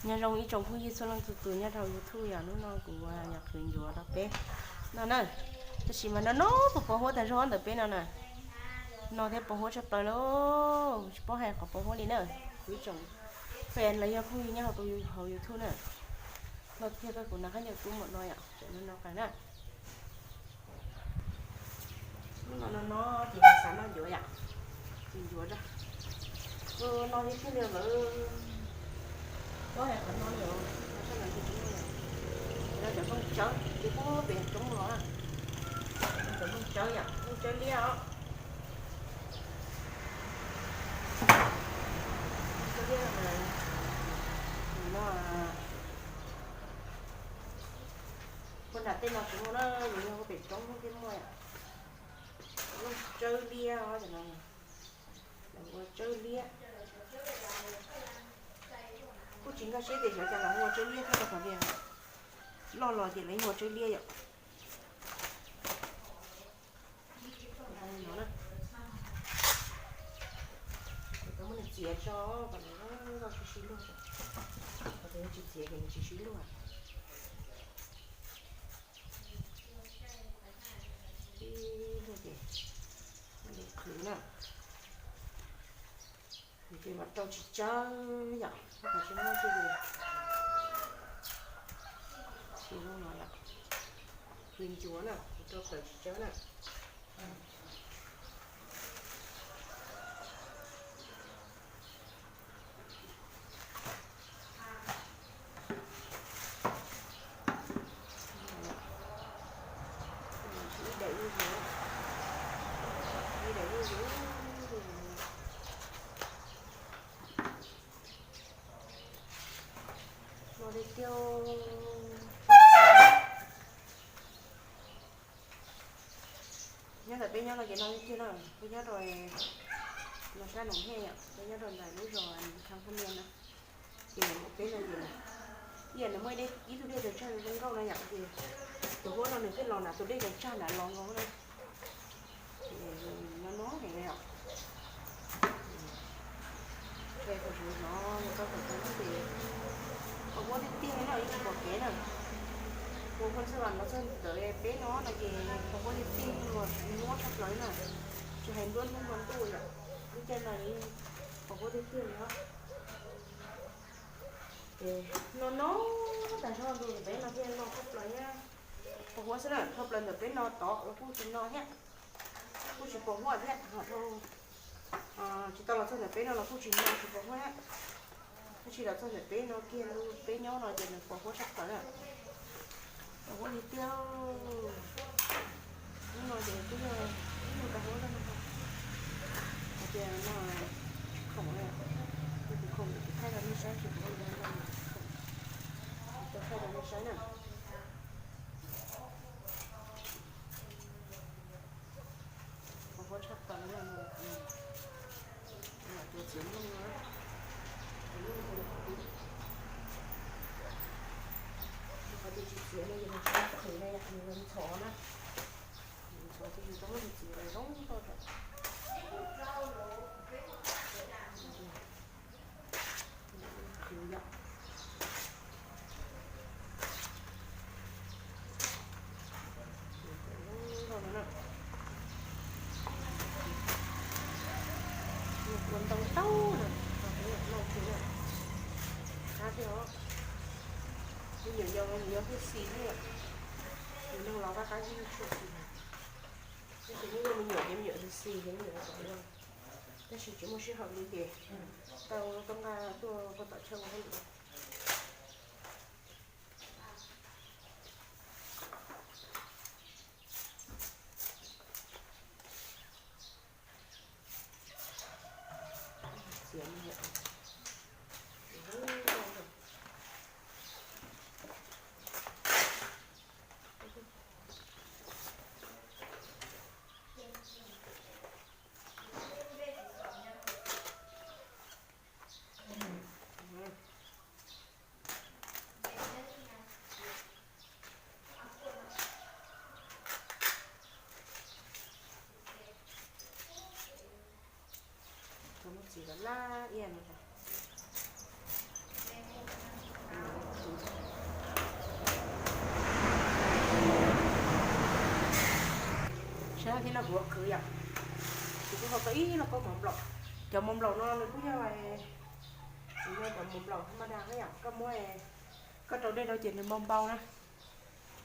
Nyob zoo ib tsoom phooj ywg txhua leej txhua tus nyob rau YouTube yom, hnub no kuv yuav qhwv ncuav rau peb no na. Tab sis mas no no puas pos huab tag zog ntawm peb no na. No thiab pos huab tshaj plaws lauj, tsis paub hais qhov pos huab li na. Kuv ib tsoom fans los yog phooj ywg nyob hauv YouTube na. No thiab kuv no khaub ncaws kub npaum no yom, tseem no no qas na. Hnub no no no ces xav noj ncuav yom, ces ncuav rau. No li tiag li lawm, tsis paub hais qhov no li os, no sab no ces tsis muaj yom. No cov nplooj tsawb ces puag pem roob los na. Cov nplooj tsawb yom, nplooj tsawb liab os. Nplooj tsawb liab no, puag nram tej no tsis muaj na, yog puag pem roob thiaj muaj yom. Nplooj tsawb liab os, cov no ua tsawb liab. Kuj tsis nkag siab tias xyov cas lawv ua tsawb liab thiab rau qhov tias loj los ces lawv yeej ua tsawb liab yom. Kuv muab nws txiav tso kom nws loj sib sib luag, qhov tias tsis txiav ces nws tsis sib luag. Sib luag ces mam li qhwv na. Ces mam rau tsis tsawg yom, qhov tsis muaj tsis li. Tsis zoo no yom, qhwv ncuav na, kuv rau plaws tsis tsawg na. Ib daim zuj zus, ib daim zuj zus. No li tiag. Nyob ntawm peb nyob no ces no li tiag na, peb nyob rau no sab Noom Hej yom, peb nyob rau ntawm lub zos Kham Phaj Nias na. Ces peb no ces ib yam nws muaj ib tug dej tawg tsag zoo nkauj no yom, ces tus huab no nws thiaj los nram tus dej tawg tsag nram los nkaus na. No no heev li os. Thaum tsis hnov nws tau thaum tau ces pos huab tiag tiag li no ib tsis pom kev na. Pos huab xwb los no txog ntawm peb no no ces pos huab tiag tiag los nyuaj tshaj plaws na. Tsis hais nruab hnub hmo ntuj yom, lub caij no pos huab tiag tiag li os. Ces no no tas zog ntu peb no thiaj no tshaj plaws thiab. Pos huab xwb na, tshaj plaws ntawm peb no tod los kuj tsis no thiab, kuj tsis pos huab thiab. Tsis tau los txog ntawm peb no los kuj tsis no tsis pos huab thiab. Tab sis los txog ntawm peb no kiag, peb nyob no ces nws pos huab tshaj plaws na. Pos huab li tiag. Hnub no ces kuj yog ib nyuag tau huab zog no, hais tias no tsis khoom li, kuv tsis khoom ces kuv thaij rau nej saib, tsis khoom li no tsis khoom, thaij rau nej saib na. Pos huab tshaj plaws li no, tus txiav nplooj no, txiav nplooj, qhov tias tsis txiav no ces nws tsis qhwv na, nws ntxhov na, nws ntxhov ces yus tau muab nws txiav los zoo nkauj rau. Qhwv yom. Zoo nkauj no na. Ua ntau ntau na, los peb yom, noj qhwv na. Qab thiab os. Me nyuam yaus los yus yuav thiaj xis thiab yom. Yus neeg laus qab qab yeej tshuav xis. Tab sis muaj me nyuam ces me nyuam xis ces me nyuam kom yog. Tab sis tsis muaj sij hawm li ces tau tuaj nqa tuaj pov tom chaw ua hauj lwm. Tus muaj txiv laj laj iaj no. Thiab no kuv ua qhwv yom, kuv kuj hau tau ib lub kaub mov nplaum. Cov mov nplaum no nws kuj yog, nws yog cov mov nplaum thaj ma da na yom, koj muab, koj rau dej rau ces nws npau npau na.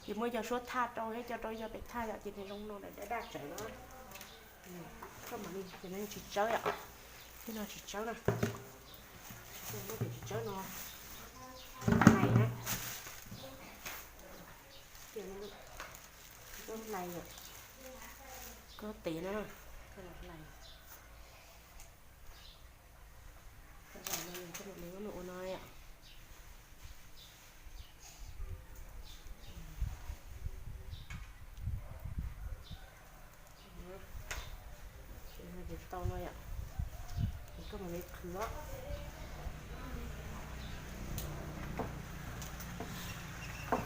Ces muab cov suab thaj rau thiab coj rau cov pem thaj yom, ces nws zoo no daj daj tsawv no. Koj mam li, ces no tsis tsawb yom, tej no tsis tsawb na. Muab cov tsis tsawb no hlais na. Koj hlais yom, koj tes no, koj hlais. Koj hlais no, koj mam li muab nws ua no yom. Ces tau no yom, ces koj mam li qhwv.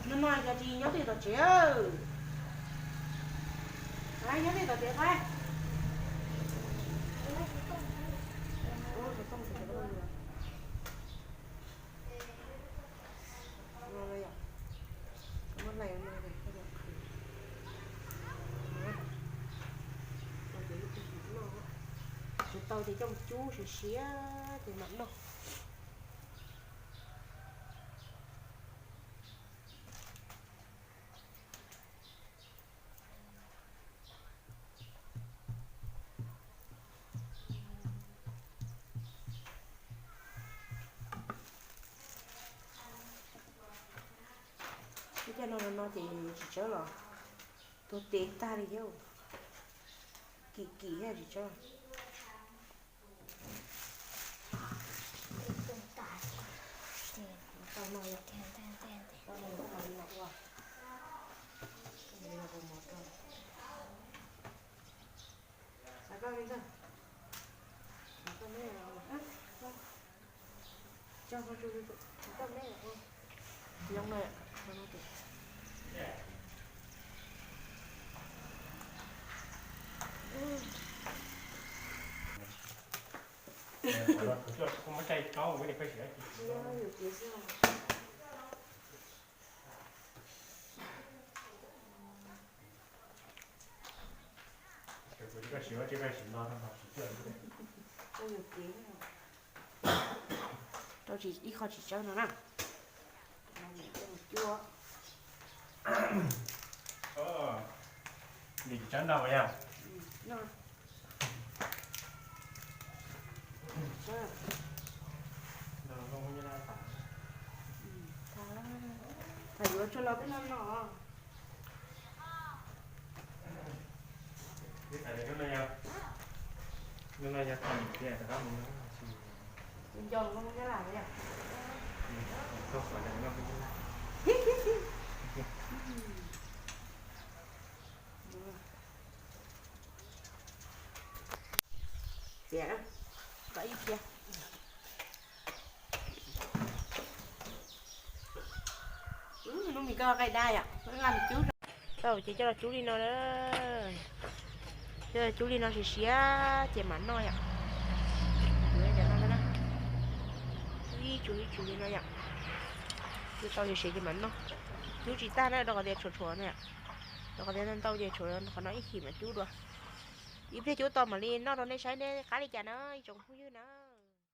Hnub no yog tsis nyob tej tom tsev, nyob tej tom tsev qaib. Muab hlais no, tsis tau ces coj mus cub siav siav ces mam noj. Ib caj no no ces tsis tsawb los tuag tes tag li thiab. Kim kim thiab tsis tsawb. Rau ib qho tsis tsawb no na. Li tsis tsawb no yog. Tham yuav tsuag los peb no no. Hnub no yog tham tias rov qab mus nco Hmoob Nyab Laj yom. Tias kom ib pliag. Hnub no koj qaij dab yom, nqa mus cub. Tau ces coj los cub li no na. Coj los cub li no siav siav ces mam noj yom. Cov no na, ib tsuas ib tsuas li no yom. Cub tau siav siav ces mam noj. Cub tsis tag na, rau qhov tias tshuav tshuav na. Rau qhov tias ntau ces tshuav qhov no ib chim mam cub dua. Ib pliag cub tau mam li noj rau nej saib, nej qab li cas na ib tsoom phooj ywg na.